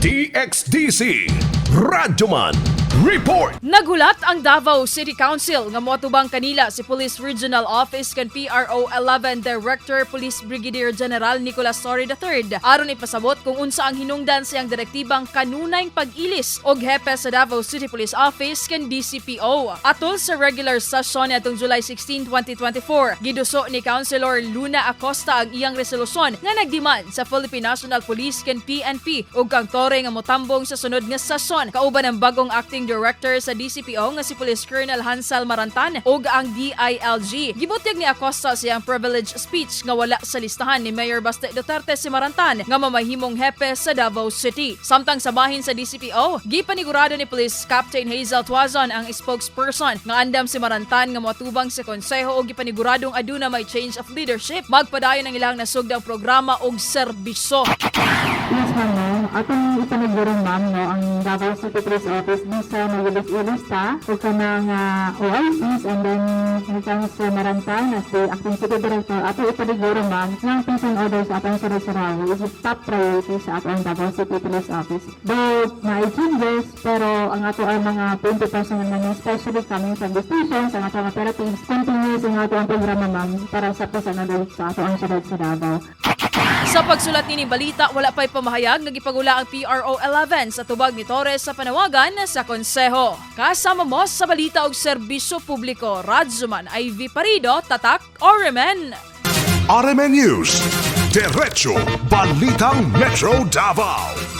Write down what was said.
DXDC Radyoman Report. Nagulat ang Davao City Council nga moatubang kanila si Police Regional Office kan PRO 11 Director Police Brigadier General Nicolas Torre III aron ipasabot kung unsa ang hinungdan siyang direktibang kanunayng pag-ilis og hepe sa Davao City Police Office kan DCPO. Atol sa regular session atong July 16, 2024, giduso ni Councilor Luna Acosta ang iyang resolusyon nga nagdemand sa Philippine National Police ken PNP ug kang Torre nga motambong sa sunod nga sesyon kauban ang bagong acting director sa DCPO nga si Police Colonel Hansel Marantan ug ang DILG. Gibutyag ni Acosta sa iyang privilege speech nga wala sa listahan ni Mayor Baste Duterte si Marantan nga mamahimong hepe sa Davao City. Samtang sa bahin sa DCPO, gipanigurado ni Police Captain Hazel Tuazon, ang spokesperson, nga andam si Marantan nga moatubang sa konseho og gipaniguradong aduna may change of leadership, magpadayon ang ilang nasugdang programa og serbisyo. Yes, ma'am, no. Atong ipaniguro, ma'am, no, ang Davao City Police Office bisa nag-ilis ta o kanang OICs and then kang sa Marantan as the acting city director. Ato ipaniguro, ma'am, ng peace and order sa atong syudad sa Davao is a top priority sa atong Davao City Police Office. Though may changes, pero ang ato ang mga PNP personnel na, especially coming from the stations, ang atong operatives, continuous ang ato ang programa, ma'am, para sa peace and order sa ato ang syudad sa Davao. Sa pagsulat nining balita, wala pa'y pamahayag nga gipangula ang PRO 11 sa tubag ni Torres sa panawagan sa konseho. Kasama mo sa balita og serbisyo publiko, Radzuman Ivy Parido, Tatak, RMN. RMN News. Diretso Balitang Metro Davao.